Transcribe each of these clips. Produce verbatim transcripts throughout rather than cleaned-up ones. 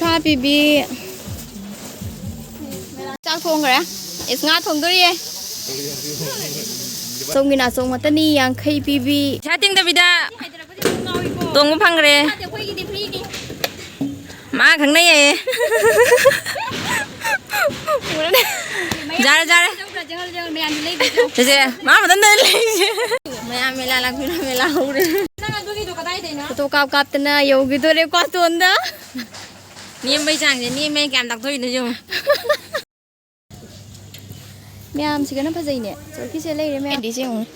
ꯉꯥ ꯄꯤꯕꯤ꯫ ꯆꯥꯛ ꯊꯣꯡꯈ꯭ꯔꯦ꯫ ꯏꯁ, ꯉꯥ ꯊꯣꯡꯗꯣꯔꯤꯌꯦ꯫ ꯁꯣꯝꯒꯤꯅ ꯁꯣꯝ ꯉꯥꯛꯇꯅꯤ, ꯌꯥꯡꯈꯩ ꯄꯤꯕꯤ꯫ ꯄꯩꯁꯥ ꯇꯤꯡꯗꯕꯤꯗ ꯇꯣꯡꯕ ꯐꯪꯈ꯭ꯔꯦ꯫ ꯃꯥ ꯈꯪꯅꯩꯌꯦ꯫ ꯌꯥꯔꯦ, ꯌꯥꯔꯦ꯫ ꯆꯦꯆꯦ, ꯃꯥ ꯃꯊꯟꯇ ꯂꯩꯔꯤꯁꯦ꯫ ꯃꯌꯥꯝ ꯃꯦꯂꯥ ꯂꯥꯛꯄꯤꯔꯣ, ꯃꯦꯂꯥ ꯍꯧꯔꯦ꯫ ꯐꯣꯇꯣ ꯀꯥꯞ ꯀꯥꯞꯇꯅ ꯌꯧꯈꯤꯗꯣꯔꯦ ꯀ꯭ꯋꯥꯇꯣꯟꯗ꯫ ꯅꯦꯝꯕꯩ ꯆꯥꯡꯁꯦ, ꯅꯦꯝꯃꯦ ꯀꯌꯥꯝ ꯇꯥꯛꯊꯣꯛꯏꯅꯣ ꯌꯦꯡꯉꯨ꯫ ꯃꯌꯥꯝꯁꯤꯒꯅ ꯐꯖꯩꯅꯦ꯫ ꯆꯧꯀꯤꯁꯦ ꯂꯩꯔꯦ ꯃꯌꯥꯝ꯫ ꯑꯦꯗꯤꯁꯦ ꯌꯦꯡꯉꯨꯅꯦ꯫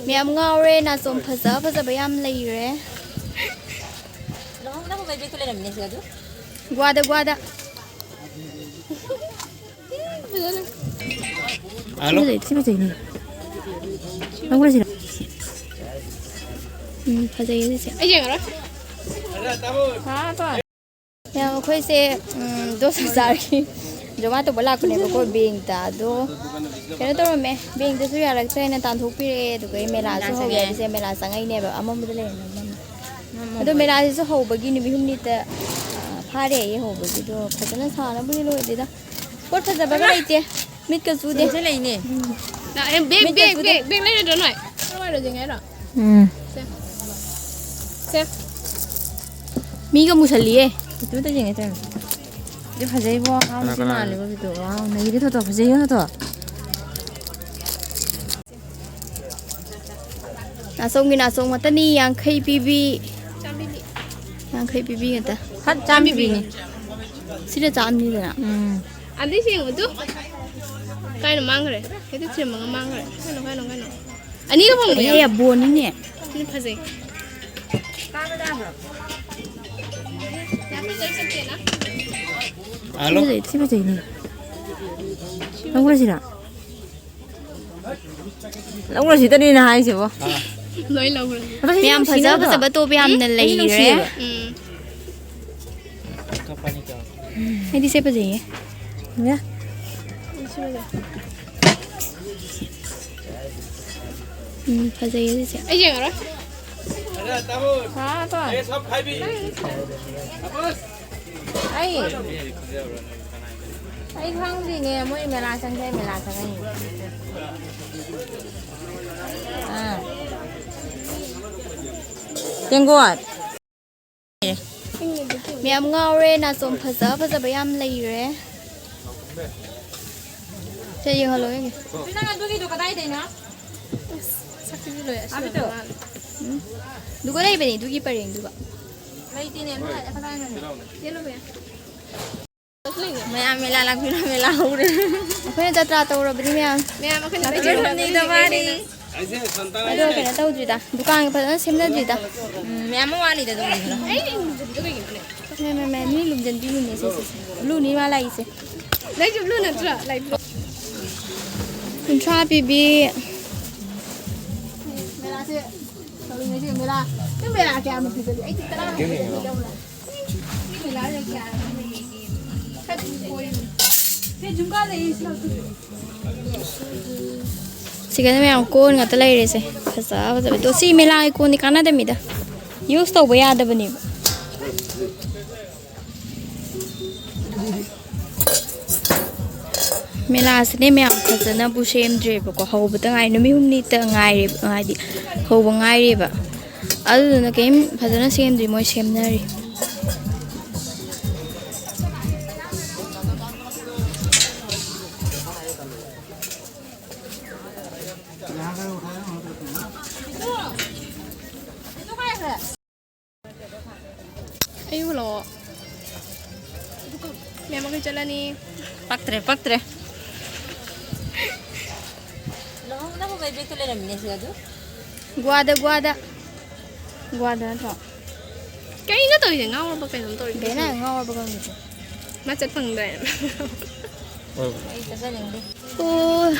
ꯃꯌꯥꯝ ꯉꯥꯎꯔꯦ, ꯅꯥꯆꯣꯝ ꯐꯖ ꯐꯖꯕ ꯌꯥꯝ ꯂꯩꯔꯦ꯫ ꯒ꯭ꯋꯥꯗ, ꯒ꯭ꯋꯥꯗ꯫ ꯍꯜꯂꯣ꯫ ꯁꯤ ꯐꯖꯩ, ꯁꯤ ꯐꯖꯩꯅꯦ꯫ ꯂꯧꯔꯁꯤꯔ? ꯎꯝ, ꯐꯖꯩꯌꯦ ꯁꯤꯁꯦ꯫ ꯑꯩ ꯌꯦꯡꯉꯔꯣꯏ꯫ ꯌꯥꯝ ꯑꯩꯈꯣꯏꯁꯦ, ꯎꯝ, ꯗꯣꯁꯥ ꯆꯥꯔꯤ꯫ ꯖꯣꯃꯥ ꯇꯧꯕ ꯂꯥꯛꯄꯅꯦꯕꯀꯣ ꯕꯦꯡꯛꯇ꯫ ꯑꯗꯣ ꯀꯩꯅꯣ ꯇꯧꯔꯝꯃꯦ, ꯕꯦꯡꯛꯇꯁꯨ ꯌꯥꯔꯛꯇ꯭ꯔꯦꯅ ꯇꯥꯟꯊꯣꯛꯄꯤꯔꯛꯑꯦ꯫ ꯑꯗꯨꯒ ꯑꯩ ꯃꯦꯂꯥꯁꯨ ꯃꯦꯂꯥ ꯍꯧꯔꯦ ꯆꯪꯉꯦ꯫ ꯍꯥꯏꯕꯁꯦ ꯃꯦꯂꯥ ꯆꯪꯉꯛꯏꯅꯦꯕ, ꯑꯃꯝꯕꯗ ꯂꯩꯔꯝꯃꯦ, ꯑꯃꯝꯕ꯫ ꯑꯗꯣ ꯃꯦꯂꯥꯁꯤꯁꯨ ꯍꯧꯕꯒꯤ ꯅꯨꯃꯤꯠ ꯍꯨꯝꯅꯤꯇ, ꯑ, ꯐꯥꯔꯦ ꯑꯩ ꯍꯧꯕꯒꯤꯗꯣ꯫ ꯐꯖꯅ ꯁꯥꯅꯕꯨꯗꯤ ꯂꯣꯏꯗꯦꯗ꯫ ꯄꯣꯠ ꯐꯖꯕꯒ ꯂꯩꯇꯦ꯫ ꯃꯤꯠꯀ ꯆꯨꯗꯦ꯫ ꯁꯤꯗ ꯂꯩꯅꯦ꯫ ꯎꯝ꯫ ꯕꯦꯛ, ꯃꯤꯠꯀ ꯕꯦꯛ, ꯆꯨꯗꯦ꯫ ꯕꯦꯛ, ꯕꯦꯛ ꯂꯩꯔꯣꯏꯗ꯭ꯔꯣ ꯅꯣꯏ? ꯀꯔꯝ ꯍꯥꯏꯅ ꯂꯣꯏꯁꯤꯟꯒꯦ ꯍꯥꯏꯔꯣ? ꯎꯝ꯫ ꯁꯦ꯫ ꯁꯦ꯫ ꯃꯤꯒ ꯃꯨꯁꯜꯂꯤꯌꯦ꯫ ꯕꯤꯇꯨꯗ ꯌꯦꯡꯒꯦ ꯇꯧꯔꯤꯅꯦ꯫ ꯁꯤ ꯐꯖꯩꯕꯣ꯫ ꯀꯅꯥ, ꯀꯅꯥ? ꯃꯥꯜꯂꯦꯕꯣ, ꯕꯤꯇꯨ꯫ ꯋꯥꯎ, ꯅꯩꯔꯦ ꯊꯣꯇꯣ꯫ ꯐꯖꯩꯌꯦ ꯊꯣꯇꯣ꯫ ꯅꯥꯆꯣꯝꯒꯤ ꯅꯥꯆꯣꯝ ꯉꯥꯛꯇꯅꯤ, ꯌꯥꯡꯈꯩ ꯄꯤꯕꯤ꯫ ꯌꯥꯡꯈꯩ ꯄꯤꯕꯤ ꯉꯥꯛꯇ꯫ ꯍꯠ, ꯆꯥꯝ ꯄꯤꯕꯤꯅꯤ꯫ ꯁꯤꯅ ꯆꯥꯝꯅꯤꯗꯅ꯫ ꯎꯝ꯫ ꯑꯗꯩ ꯁꯤ ꯌꯦꯡꯉꯨ ꯇꯨ꯫ ꯀꯥꯏꯅ ꯃꯥꯡꯈ꯭ꯔꯦ? ꯍꯦꯛꯇ ꯊꯤꯔꯝꯃꯒ ꯃꯥꯡꯈ꯭ꯔꯦ꯫ ꯀꯥꯏꯅꯣ, ꯀꯥꯏꯅꯣ, ꯀꯥꯏꯅꯣ? ꯑꯅꯤꯒ ꯐꯪꯕ ꯌꯥꯎ-, ꯑꯦ, ꯕꯣꯟꯅꯤꯅꯦ꯫ ꯁꯤꯅ ꯐꯖꯩ꯫ ꯍꯜꯂꯣ꯫ ꯁꯤ ꯐꯖꯩ, ꯁꯤ ꯐꯖꯩꯅꯦ꯫ ꯂꯧꯔꯁꯤꯔꯥ? ꯂꯧꯔꯁꯤꯗꯅꯦ ꯑꯩꯅ ꯍꯥꯏꯁꯤꯕꯣ꯫ ꯂꯣꯏ ꯂꯧꯔꯁꯤ꯫ ꯑꯗꯣ ꯁꯤ ꯌꯥꯝ ꯅꯨꯡꯁꯤꯅꯦ ꯐꯖ ꯑꯗꯣ꯫ ꯐꯖꯕ ꯇꯣꯞ ꯌꯥꯝꯅ ꯑꯩꯗꯤ ꯂꯩꯔꯦ꯫ ꯅꯨꯡꯁꯤꯌꯦꯕ꯫ ꯎꯝ꯫ ꯑꯩꯗꯤ ꯁꯦ ꯐꯖꯩꯌꯦ꯫ ꯌꯥ꯫ ꯁꯤ ꯐꯖꯩ꯫ ꯎꯝ, ꯐꯖꯩꯌꯦ ꯁꯤꯁꯦ꯫ ꯑꯩ ꯌꯦꯡꯉꯔꯣꯏ꯫ ꯑꯥ, ꯇꯣ꯫ ꯑꯩ, ꯑꯩ ꯈꯪꯗ꯭ꯔꯤꯅꯦ, ꯃꯣꯏ ꯃꯦꯂꯥ ꯆꯪꯁꯦ, ꯃꯦꯂꯥ ꯆꯪꯉꯛꯏꯅꯦ꯫ ꯑꯥ꯫ ꯇꯦꯡꯒꯣꯠ꯫ ꯃꯌꯥꯝ ꯉꯥꯎꯔꯦ, ꯅꯥꯆꯣꯝ ꯐꯖ ꯐꯖꯕ ꯌꯥꯝ ꯂꯩꯔꯦ꯫ ꯁꯦ, ꯌꯦꯡꯍꯜꯂꯣ, ꯌꯦꯡꯒꯦ꯫ ꯅꯪ ꯑꯗꯨꯒꯤꯗꯣ ꯀꯗꯥꯏꯗꯩꯅꯣ? ꯑꯁ, ꯁꯛꯁꯤꯁꯨ ꯂꯣꯏꯔꯦ, ꯑꯁꯤ ꯑꯕꯤꯇꯣ꯫ ꯂꯣꯏꯔꯦ ꯃꯥꯜꯂꯦ꯫ ꯎꯝ? ꯑꯗꯨꯒ ꯂꯩꯕꯅꯦ, ꯑꯗꯨꯒꯤ ꯄꯔꯦꯡꯗꯨꯒ꯫ ꯂꯩꯇꯦꯅꯦ, ꯑꯃ ꯀꯗꯥꯏꯅꯣꯅꯦ? ꯆꯦꯜꯂꯣ, ꯃꯌꯥꯝ꯫ ꯃꯌꯥꯝ ꯃꯦꯂꯥ ꯂꯥꯛꯄꯤꯔꯣ, ꯃꯦꯂꯥ ꯍꯧꯔꯦ꯫ ꯑꯩꯈꯣꯏꯅ ꯖꯇ꯭ꯔꯥ ꯇꯧꯔꯕꯅꯤ, ꯃꯌꯥꯝ꯫ ꯃꯌꯥꯝ ꯑꯩꯈꯣꯏꯅ ꯂꯥꯛꯄꯤꯔꯣ꯫ ꯖꯇ꯭ꯔꯥ ꯇꯧꯔꯕꯅꯤ꯫ ꯑꯗꯣ ꯀꯩꯅꯣ ꯇꯧꯗ꯭ꯔꯤꯗ, ꯗꯨꯀꯥꯟꯒ ꯐꯖꯅ ꯁꯦꯝꯅꯗ꯭ꯔꯤꯗ꯫ ꯎꯝ, ꯃꯌꯥꯝ ꯑꯃ ꯋꯥꯠꯂꯤꯗ ꯑꯗꯨꯕꯨꯗꯤ ꯈꯔ꯫ ꯑꯩ ꯂꯨꯝꯖꯟꯕꯤꯗꯣ ꯀꯩꯒꯤꯅꯣꯅꯦ? ꯃꯦ, ꯃꯦ, ꯃꯦ, ꯃꯤ ꯂꯨꯝꯖꯟꯕꯤꯅꯤꯅꯦ ꯁꯦ, ꯁꯦ, ꯁꯦ꯫ ꯕ꯭ꯂꯨꯅꯤ ꯃꯥ ꯂꯥꯛꯏꯁꯦ꯫ ꯅꯪꯁꯨ ꯕ꯭ꯂꯨ ꯅꯠꯇ꯭ꯔꯣ? Light blue. ꯀꯨꯟꯊ꯭ꯔꯥ ꯄꯤꯕꯤ꯫ ꯃꯦꯂꯥꯁꯦ ꯇꯧꯔꯤꯉꯩꯁꯦ ꯃꯦꯂꯥ, ꯅꯪ ꯃꯦꯂꯥ ꯀꯌꯥꯃꯨꯛꯇꯤ ꯆꯠꯂꯤ? ꯑꯩꯗꯤ ꯇꯔꯥꯃꯨꯛꯇꯤ ꯆꯠꯂꯤ꯫ ꯁꯤꯗꯅ ꯃꯌꯥꯝ ꯀꯣꯟ ꯉꯥꯛꯇ ꯂꯩꯔꯦꯁꯦ꯫ ꯐꯖ ꯐꯖꯕ꯫ ꯑꯗꯣ ꯁꯤ ꯃꯦꯂꯥꯒꯤ ꯀꯣꯟꯗꯤ ꯀꯥꯟꯅꯗꯕꯅꯤꯗ꯫ ꯌꯨꯁ ꯇꯧꯕ ꯌꯥꯗꯕꯅꯦꯕ꯫ ꯃꯦꯂꯥꯁꯤꯅꯦ ꯃꯌꯥꯝ ꯐꯖꯅꯕꯨ ꯁꯦꯝꯗ꯭ꯔꯦꯕꯀꯣ꯫ ꯍꯧꯕꯗ ꯉꯥꯏ, ꯅꯨꯃꯤꯠ ꯍꯨꯝꯅꯤꯇ ꯉꯥꯏꯔꯦꯕ, ꯍꯥꯏꯗꯤ ꯍꯧꯕ ꯉꯥꯏꯔꯦꯕ꯫ ꯑꯗꯨꯗꯨꯅ ꯀꯩꯝ ꯐꯖꯅ ꯁꯦꯝꯗ꯭ꯔꯤ, ꯃꯣꯏ ꯁꯦꯝꯅꯔꯤ꯫ ꯑꯩꯕꯨ ꯂꯥꯛꯑꯣ꯫ ꯃꯦꯝ ꯑꯩꯈꯣꯏ ꯆꯠꯂꯅꯤ꯫ ꯄꯛꯇ꯭ꯔꯦ, ꯄꯛꯇ꯭ꯔꯦ꯫ ꯅꯪ, ꯅꯪ ꯃꯣꯕꯥꯏꯜ ꯕꯦꯒꯇꯣ ꯂꯩꯔꯝꯃꯤꯅꯦ ꯁꯤꯗ ꯑꯗꯨ꯫ ꯒꯣꯋꯥꯗ, ꯒꯣꯋꯥꯗ꯫ ꯒꯣꯋꯥꯗ ꯅꯠꯇ꯭ꯔꯣ? ꯀꯩꯅꯣ ꯇꯧꯔꯤꯁꯦ? ꯉꯥꯎꯔꯕ ꯀꯩꯅꯣꯝ ꯇꯧꯔꯤꯁꯦ? ꯕꯦꯅꯥ ꯉꯥꯎꯔꯕ ꯈꯪꯗꯦ꯫ ꯃꯥ ꯆꯠ ꯐꯪꯗ꯭ꯔꯦ꯫ ꯑꯩ ꯆꯠꯆꯅꯤꯡꯗꯦ꯫ ꯑꯣ,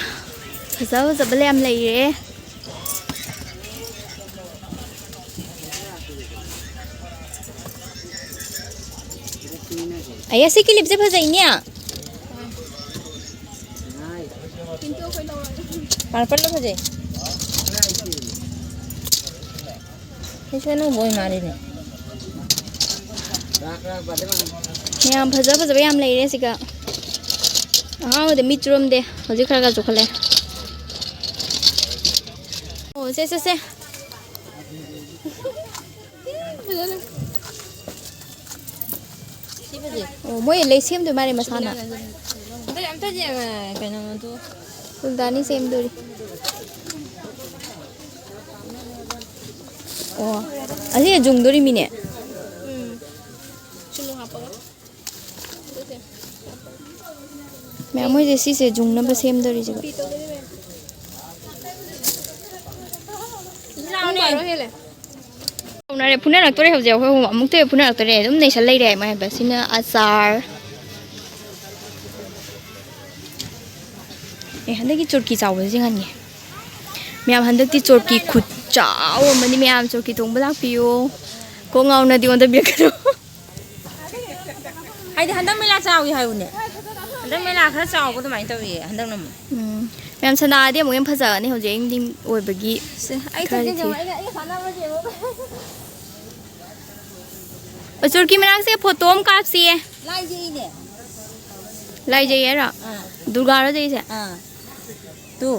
ꯐꯖ ꯐꯖꯕ ꯌꯥꯝ ꯂꯩꯔꯦ꯫ ꯑꯌꯥ, ꯁꯤ ꯀꯤꯂꯤꯞꯁꯦ ꯐꯖꯩꯅꯦ꯫ ꯄꯥꯔꯄꯜꯗꯣ ꯐꯖꯩ꯫ ꯀꯩꯁꯨ ꯑꯅꯧꯕ ꯑꯣꯏ ꯃꯥꯜꯂꯤꯅꯦ꯫ ꯌꯥꯝ ꯐꯖ ꯐꯖꯕ ꯌꯥꯝ ꯂꯩꯔꯦ ꯁꯤꯒ꯫ ꯑꯍꯥꯟꯕꯗ ꯃꯤꯠ ꯆꯨꯔꯝꯗꯦ, ꯍꯧꯖꯤꯛ ꯈꯔ ꯈꯔ ꯆꯨꯈꯠꯂꯦ꯫ ꯑꯣ, ꯁꯦ, ꯁꯦ, ꯁꯦ꯫ ꯑꯣ, ꯃꯣꯏ ꯂꯩ ꯁꯦꯝꯗꯣꯏ ꯃꯥꯜꯂꯦ ꯃꯁꯥꯅ꯫ ꯑꯝꯇ, ꯑꯝꯇ ꯌꯦꯡꯉ-, ꯀꯩꯅꯣꯗꯣ꯫ ꯁꯨꯜꯇꯥꯅꯤ ꯁꯦꯝꯗꯣꯔꯤ꯫ ꯑꯣ, ꯑꯁꯤ ꯖꯨꯡꯗꯣꯔꯤꯃꯤꯅꯦ꯫ ꯎꯝ꯫ ꯁꯨꯅꯨ ꯍꯥꯞꯄꯒ꯫ ꯃꯌꯥꯝ ꯃꯣꯏꯁꯦ ꯁꯤꯁꯦ ꯖꯨꯡꯅꯕ ꯁꯦꯝꯗꯣꯔꯤꯁꯦ꯫ ꯄꯨꯡ ꯕꯥꯔꯣ ꯍꯦꯜꯂꯦ꯫ ꯇꯧꯅꯔꯦ, ꯐꯨꯅꯔꯛꯇꯣꯔꯦ ꯍꯧꯖꯤꯛ꯫ ꯑꯩꯈꯣꯏ ꯑꯍꯨꯝ ꯑꯃꯨꯛꯇ ꯐꯨꯅꯔꯛꯇꯣꯔꯦ꯫ ꯑꯗꯨꯝ ꯅꯩꯁꯜ ꯂꯩꯔꯦ ꯃꯣꯏ ꯍꯥꯏꯕ꯫ ꯁꯤꯅ ꯑꯆꯥꯔ꯫ ꯑꯦ, ꯍꯟꯗꯛꯀꯤ ꯆꯣꯔꯀꯤ ꯆꯥꯎꯕꯁꯦ ꯌꯦꯡꯍꯟꯒꯦ꯫ ꯃꯌꯥꯝ, ꯍꯟꯗꯛꯇꯤ ꯆꯣꯔꯀꯤ ꯈꯨꯠ ꯆꯥꯎ ꯑꯃꯅꯤ꯫ ꯃꯌꯥꯝ, ꯆꯣꯔꯀꯤ ꯊꯣꯡꯕ ꯂꯥꯛꯄꯤꯌꯨ꯫ ꯀꯣꯛ ꯉꯥꯎꯅꯗꯤ ꯑꯣꯟꯊꯕꯤꯔꯛꯀꯅꯨ꯫ ꯍꯥꯏꯗꯤ ꯍꯟꯗꯛ ꯃꯦꯂꯥ ꯆꯥꯎꯏ ꯍꯥꯏꯕꯅꯦ꯫ ꯍꯟꯗꯛ ꯃꯦꯂꯥ ꯈꯔ ꯆꯥꯎꯕ ꯑꯗꯨꯃꯥꯏꯅ ꯇꯧꯏ ꯍꯟꯗꯛꯅ ꯑꯃꯨꯛ꯫ ꯎꯝ꯫ ꯃꯌꯥꯝ, ꯁꯅꯥꯗꯤ ꯑꯃꯨꯛ ꯍꯦꯟꯅ ꯐꯖꯒꯅꯤ ꯍꯧꯖꯤꯛ ending ꯑꯣꯏꯕꯒꯤ꯫ ꯁꯦ, ꯑꯩ ꯈꯔꯗꯤ ꯊꯦꯡ-, ꯊꯦꯡ-, ꯊꯦꯡ-, ꯊꯦꯡ-, ꯑꯩ ꯁꯥꯟꯅꯕ ꯌꯦꯡꯉꯣ꯫ ꯆꯨꯔꯀꯤ ꯃꯅꯥꯛꯁꯦ ꯐꯣꯇꯣ ꯑꯃ ꯀꯥꯞꯁꯤꯌꯦ꯫ ꯂꯥꯏ ꯌꯦꯛꯏꯅꯦ꯫ ꯂꯥꯏ ꯌꯦꯛꯏ ꯍꯥꯏꯔꯣ? ꯑꯥ꯫ ꯗꯨꯔꯒꯥꯔꯣ ꯌꯦꯛꯏꯁꯦ? ꯑꯥ꯫ ꯇꯨ,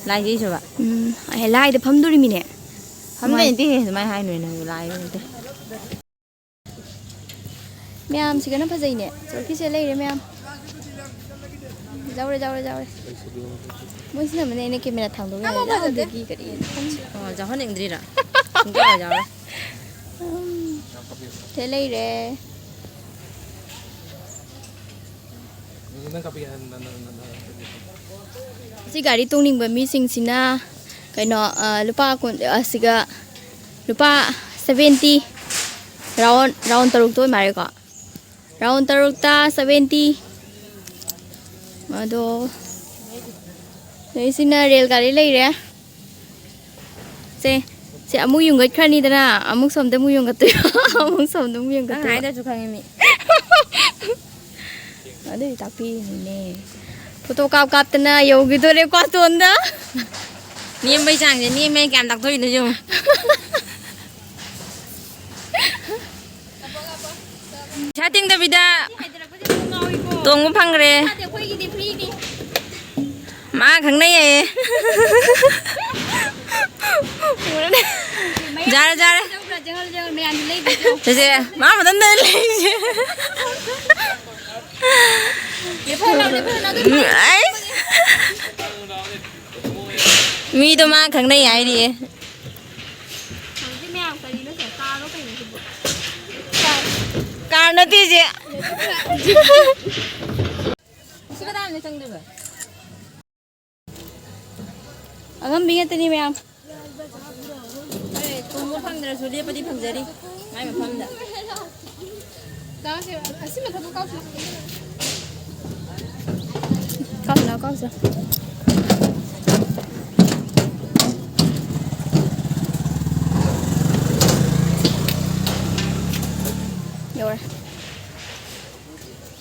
ꯂꯥꯏ ꯌꯦꯛꯏꯁꯤꯕ꯫ ꯎꯝ, ꯑꯦ, ꯂꯥꯏꯗ ꯐꯝꯗꯣꯔꯤꯃꯤꯅꯦ꯫ ꯐꯝꯗꯣꯏ ꯅꯠꯇꯦꯍꯦ, ꯑꯗꯨꯃꯥꯏꯅ ꯍꯥꯏꯅꯨ ꯅꯪ, ꯂꯥꯏ ꯅꯠꯇꯦ꯫ ꯃꯌꯥꯝꯁꯤꯒꯅ ꯐꯖꯩꯅꯦ꯫ ꯆꯣꯔꯀꯤꯁꯦ ꯂꯩꯔꯦ ꯃꯌꯥꯝ꯫ ꯌꯥꯎꯔꯦ, ꯌꯥꯎꯔꯦ, ꯌꯥꯎꯔꯦ꯫ ꯃꯣꯏꯁꯤꯅ ꯑꯃꯅꯦ ꯑꯩꯅ camera ꯊꯥꯡꯗꯣꯛ ꯌꯥꯗꯦ꯫ ꯑꯃ ꯐꯖꯗꯦ꯫ ꯌꯥꯎꯗꯦꯒꯤ ꯀꯔꯤ ꯈꯪꯗꯦ꯫ ꯑꯣ, ꯌꯥꯎꯍꯟꯅꯤꯡꯗ꯭ꯔꯤꯔꯥ? ꯁꯨꯡꯌꯥꯎ ꯌꯥꯎꯔꯣꯏ꯫ ꯎꯝ, ꯁꯦ ꯂꯩꯔꯦ꯫ ꯅꯪ ꯀꯥꯞꯄꯤꯒꯦ ꯍꯥꯏ-, ꯅꯪ, ꯅꯪ, ꯅꯪ, ꯅꯪ꯫ ꯁꯤ ꯒꯥꯔꯤ ꯇꯣꯡꯅꯤꯡꯕ ꯃꯤꯁꯤꯡꯁꯤꯅ ꯀꯩꯅꯣ, ꯑ, ꯂꯨꯄꯥ ꯀꯨꯟ, ꯑꯁꯤꯒ ꯂꯨꯄꯥ seventy, round, round ꯇꯔꯨꯛꯇ ꯑꯣꯏ ꯃꯥꯜꯂꯦꯀꯣ꯫ Round ꯇꯔꯨꯛꯇ seventy꯫ ꯑꯗꯣ, ꯑꯗꯩ ꯁꯤꯅ ꯔꯦꯜ ꯒꯥꯔꯤ ꯂꯩꯔꯦ꯫ ꯁꯦ, ꯁꯦ ꯑꯃꯨꯛ ꯌꯨꯡꯈꯠꯈ꯭ꯔꯅꯤꯗꯅ, ꯑꯃꯨꯛ ꯁꯣꯝꯗ ꯑꯃꯨꯛ ꯌꯨꯡꯈꯠꯇꯣꯏ-, ꯑꯃꯨꯛ ꯁꯣꯝꯗ ꯑꯃꯨꯛ ꯅꯪ ꯌꯨꯡꯈꯠꯇꯣꯏꯕ꯫ ꯍꯥꯏꯗ꯭ꯔꯁꯨ ꯈꯪꯉꯤ ꯃꯤ꯫ ꯑꯗꯨꯗꯤ ꯇꯥꯛꯄꯤꯔꯤꯅꯤꯅꯦ꯫ ꯐꯣꯇꯣ ꯀꯥꯞ ꯀꯥꯞꯇꯅ ꯌꯧꯈꯤꯗꯣꯔꯦ ꯀ꯭ꯋꯥꯇꯣꯟꯗ꯫ ꯅꯦꯝꯕꯩ ꯆꯥꯡꯁꯦ, ꯅꯦꯝꯃꯦ ꯀꯌꯥꯝ ꯇꯥꯛꯊꯣꯛꯏꯅꯣ ꯌꯦꯡꯉꯨ꯫ ꯄꯩꯁꯥ ꯇꯤꯡꯗꯕꯤꯗ ꯇꯣꯡꯕ ꯐꯪꯈ꯭ꯔꯦ꯫ ꯃꯥ ꯈꯪꯅꯩ ꯍꯥꯏꯌꯦ꯫ ꯖꯥꯔꯦ, ꯖꯥꯔꯦ꯫ ꯁꯦ, ꯁꯦ, ꯃꯥ ꯃꯊꯟꯇ ꯂꯩꯁꯦ꯫ ꯑꯩ, ꯃꯤꯗꯣ ꯃꯥ ꯈꯪꯅꯩ ꯍꯥꯏꯔꯤꯌꯦ꯫ ꯍꯧꯖꯤꯛ ꯃꯌꯥꯝ ꯀꯔꯤꯅꯣ ꯁꯦ? ꯀꯥꯔꯣ ꯀꯩꯅꯣ ꯁꯤꯕꯣ? ꯀꯥꯔ ꯅꯠꯇꯦ ꯁꯦ꯫ ꯁꯤ ꯀꯗꯥꯏꯗ ꯆꯪꯗꯣꯏꯕ? ꯑꯉꯝꯕꯤ ꯉꯥꯛꯇꯅꯤ ꯃꯌꯥꯝ꯫ ꯑꯦ, ꯇꯣꯡꯕ ꯐꯪꯗ꯭ꯔꯁꯨ ꯂꯦꯞꯄꯗꯤ ꯐꯪꯖꯔꯤ ꯃꯥꯏ ꯃꯐꯝꯗ꯫ ꯀꯥꯎꯁꯤ, ꯑꯁꯤ ꯃꯊꯛꯇ ꯀꯥꯎꯁꯤ꯫ ꯀꯥꯎꯁꯤ ꯂꯥꯎ, ꯀꯥꯎꯁꯤ ꯂꯥꯎ꯫ ꯌꯧꯔꯦ꯫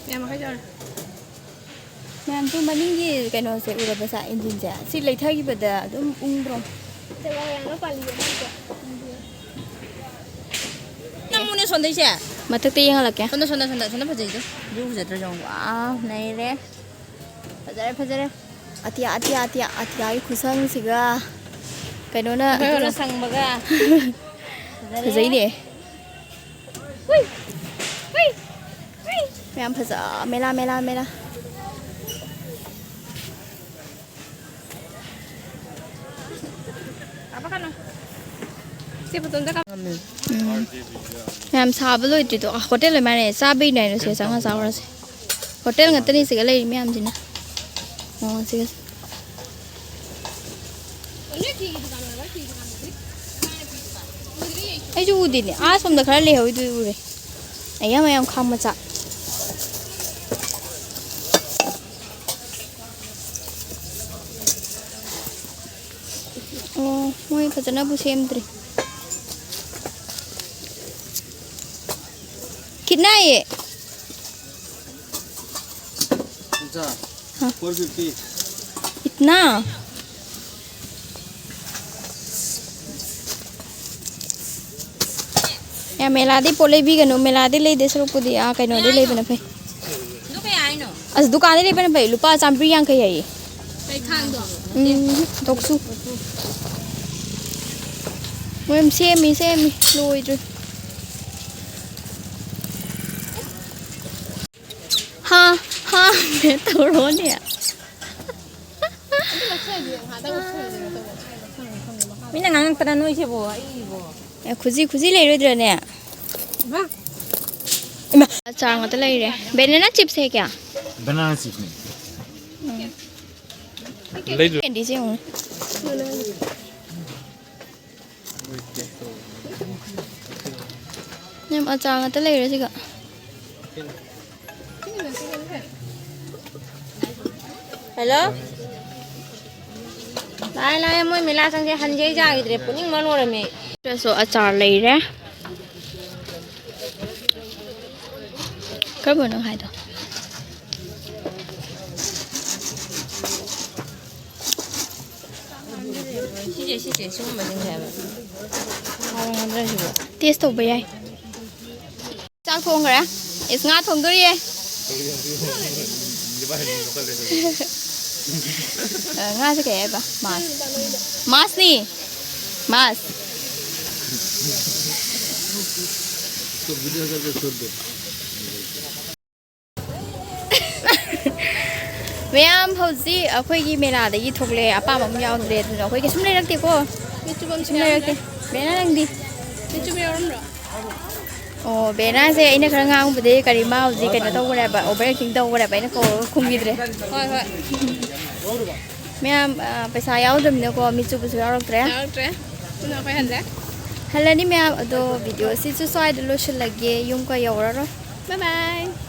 ꯃꯌꯥꯝ ꯃꯈꯩ ꯌꯧꯔꯦ꯫ ꯃꯌꯥꯝꯁꯨ ꯃꯅꯤꯡꯒꯤ ꯀꯩꯅꯣꯁꯦ ꯎꯔꯕ ꯁꯥ, ꯏꯟꯖꯤꯟꯁꯦ? ꯁꯤ ꯂꯩꯊꯈꯤꯕꯗ ꯑꯗꯨꯝ ꯎꯪꯗ꯭ꯔꯣ? ꯅꯪꯉꯨꯅꯦ ꯁꯣꯟꯗꯩꯁꯦ꯫ ꯃꯊꯛꯇ ꯌꯦꯡꯍꯜꯂꯛꯀꯦ꯫ ꯁꯣꯝꯗ, ꯁꯣꯝꯗ, ꯁꯣꯝꯗ, ꯁꯣꯝꯗ ꯐꯖꯩꯗꯣ꯫ ꯚ꯭ꯌꯨ ꯐꯖꯗ꯭ꯔꯣ ꯌꯦꯡꯉꯣ꯫ ꯋꯥꯎ, ꯅꯩꯔꯦ꯫ ꯐꯖꯔꯦ, ꯐꯖꯔꯦ꯫ ꯑꯇꯤꯌꯥ, ꯑꯇꯤꯌꯥ, ꯑꯇꯤꯌꯥ, ꯑꯇꯤꯌꯥꯒꯤ ꯈꯨꯁꯪꯁꯤꯒ ꯀꯩꯅꯣꯅ ꯍꯣꯏ, ꯍꯣꯏ, ꯁꯪꯕꯒ꯫ ꯐꯖꯔꯦ꯫ ꯐꯖꯩꯅꯦ꯫ ꯍꯨꯏ! ꯍꯨꯏ! ꯍꯨꯏ! ꯃꯌꯥꯝ ꯐꯖ, ꯃꯦꯂꯥ, ꯃꯦꯂꯥ, ꯃꯦꯂꯥ꯫ ꯀꯥꯞꯄꯛꯀꯅꯨ꯫ ꯁꯤ ꯐꯣꯇꯣ ꯑꯝꯇ ꯀꯥꯞ-, ꯎꯝ꯫ ꯃꯌꯥꯝ ꯁꯥꯕ ꯂꯣꯏꯗ꯭ꯔꯤꯗꯣ꯫ ꯑ, ꯍꯣꯇꯦꯜ ꯑꯣꯏ ꯃꯥꯜꯂꯦ꯫ ꯆꯥꯕꯩꯅꯦ ꯍꯥꯏꯔꯁꯦ, ꯆꯪꯉ ꯆꯥꯔꯨꯔꯁꯦ꯫ ꯍꯣꯇꯦꯜ ꯉꯥꯛꯇꯅꯤ ꯁꯤꯒ ꯂꯩꯔꯤ ꯃꯌꯥꯝꯁꯤꯅ꯫ ꯑꯣ, ꯁꯤꯒ꯫ ꯑꯩꯁꯨ ꯎꯗꯦꯅꯦ꯫ ꯑꯥ, ꯁꯣꯝꯗ ꯈꯔ ꯂꯩꯍꯧꯋꯤꯗꯨꯗꯤ ꯎꯔꯦ꯫ ꯑꯌꯥꯝꯕ ꯌꯥꯝ ꯈꯥꯡ ꯃꯆꯥ꯫ ꯑꯣ, ꯃꯣꯏ ꯐꯖꯅꯕꯨ ꯁꯦꯝꯗ꯭ꯔꯤ꯫ कितना है ये? अच्छा, हाँ। Four fifty। इतना? ꯌꯥ, ꯃꯦꯂꯥꯗꯩ ꯄꯣꯠ ꯂꯩꯕꯤꯒꯅꯨ, ꯃꯦꯂꯥꯗꯩ ꯂꯩꯗꯣꯏ ꯁꯔꯨꯛꯄꯨꯗꯤ ꯑꯥ ꯀꯩꯅꯣꯗꯩ ꯂꯩꯕꯅ ꯐꯩ꯫ ꯑꯗꯨ ꯀꯌꯥ ꯍꯥꯏꯅꯣ? ꯑꯁ, ꯗꯨꯀꯥꯟꯗꯩ ꯂꯩꯕꯅ ꯐꯩ, ꯂꯨꯄꯥ ꯆꯥꯝꯃꯔꯤ ꯌꯥꯡꯈꯩ ꯍꯥꯏꯌꯦ꯫ ꯀꯩ ꯈꯥꯡꯗꯣ? ꯎꯝ, ꯇꯣꯛꯁꯨ꯫ ꯃꯣꯏ ꯌꯥꯝ ꯁꯦꯝꯃꯤ, ꯁꯦꯝꯃꯤ, ꯂꯣꯏꯗ꯭ꯔꯤ꯫ ꯍꯥ, ꯍꯥ, ꯇꯧꯔꯣꯅꯦ꯫ ꯃꯤꯅ ꯉꯥꯡꯉꯛꯇꯅ ꯅꯣꯏꯁꯤꯕꯣ, ꯑꯩꯕꯣ꯫ ꯑꯦ, ꯈꯨꯖꯤ, ꯈꯨꯖꯤ ꯂꯩꯔꯣꯏꯗ꯭ꯔꯅꯦ? ꯏꯃꯥ꯫ ꯏꯃꯥ꯫ ꯑꯆꯥꯔ ꯉꯥꯛꯇ ꯂꯩꯔꯦ꯫ Banana chips ꯍꯦꯛ ꯀꯌꯥ? Banana chips ꯅꯦ꯫ ꯎꯝ꯫ ꯂꯩꯗ꯭ꯔꯣ? Candy ꯁꯦ ꯌꯦꯡꯉꯨ꯫ ꯌꯥꯝ ꯑꯆꯥꯔ ꯉꯥꯛꯇ ꯂꯩꯔꯦ ꯁꯤꯒ꯫ ꯍꯜꯂꯣ꯫ ꯂꯥꯛꯑꯦ, ꯂꯥꯛꯑꯦ, ꯃꯣꯏ ꯃꯦꯂꯥ ꯆꯪꯁꯦ ꯍꯟꯁꯦ ꯌꯥꯈꯤꯗ꯭ꯔꯦ, ꯄꯨꯅꯤꯡꯕ ꯂꯣꯏꯔꯝꯃꯦ꯫ ꯁꯤꯗꯁꯨ ꯑꯆꯥꯔ ꯂꯩꯔꯦ꯫ ꯀꯔꯝꯕꯅꯣ ꯍꯥꯏꯗꯣ? ꯁꯤꯁꯦ, ꯁꯤꯁꯦ, ꯁꯤꯒꯨꯝꯕꯁꯤꯡꯁꯦ ꯍꯥꯏꯕ꯫ ꯍꯥꯎꯔꯝꯒꯗ꯭ꯔꯥ ꯁꯤꯕꯣ? Taste ꯇꯧꯕ ꯌꯥꯏ꯫ ꯆꯥꯛ ꯊꯣꯡꯈ꯭ꯔꯦ꯫ ꯏꯁ, ꯉꯥ ꯊꯣꯡꯗꯣꯔꯤꯌꯦ꯫ ꯑ, ꯉꯥꯁꯦ ꯀꯩ ꯍꯥꯏꯕ? ꯃꯥꯁ꯫ ꯃꯥꯁꯅꯤ꯫ ꯃꯥꯁ꯫ ꯃꯌꯥꯝ ꯍꯧꯖꯤꯛ ꯑꯩꯈꯣꯏꯒꯤ ꯃꯦꯂꯥꯗꯒꯤ ꯊꯣꯛꯂꯛꯑꯦ, ꯑꯄꯥꯝꯕ ꯑꯃ ꯌꯥꯎꯗ꯭ꯔꯦ, ꯑꯗꯨꯅ ꯑꯩꯈꯣꯏ ꯀꯩꯁꯨꯝ ꯂꯩꯔꯛꯇꯦꯀꯣ꯫ ꯃꯤꯠꯆꯨꯕꯝꯁꯨ ꯀꯩꯁꯨꯝ ꯂꯩꯔꯛꯇꯦ꯫ ꯌꯥꯎꯗ꯭ꯔꯦ꯫ ꯕꯦꯅꯥ, ꯅꯪꯗꯤ? ꯃꯤꯠꯆꯨꯕ ꯌꯥꯎꯔꯝꯗ꯭ꯔꯣ? ꯑꯣ, ꯕꯦꯅꯥꯁꯦ ꯑꯩꯅ ꯈꯔ ꯉꯥꯡꯕꯗꯒꯤ ꯀꯔꯤ ꯃꯥ ꯍꯧꯖꯤꯛ ꯀꯩꯅꯣ ꯇꯧꯈ꯭ꯔꯦꯕ, over acting ꯇꯧꯈ꯭ꯔꯦꯕ, ꯑꯩꯅ ꯀꯧꯔꯒ ꯈꯨꯝꯈꯤꯗ꯭ꯔꯦ꯫ ꯍꯣꯏ, ꯍꯣꯏ꯫ ꯃꯌꯥꯝ, ꯑ, ꯄꯩꯁꯥ ꯌꯥꯎꯗꯕꯅꯤꯅꯀꯣ, ꯃꯤꯠꯆꯨꯕꯁꯨ ꯌꯥꯎꯔꯛꯇ꯭ꯔꯦ꯫ ꯌꯥꯎꯔꯛꯇ꯭ꯔꯦ꯫ ꯑꯗꯨꯅ ꯑꯩꯈꯣꯏ ꯍꯜꯂꯦ꯫ ꯍꯜꯂꯅꯤ ꯃꯌꯥꯝ, ꯑꯗꯣ video ꯁꯤꯁꯨ ꯁ꯭ꯋꯥꯏꯗ ꯂꯣꯏꯁꯤꯜꯂꯒꯦ, ꯌꯨꯝꯒ ꯌꯧꯔꯔꯣꯏ꯫ Bye bye꯫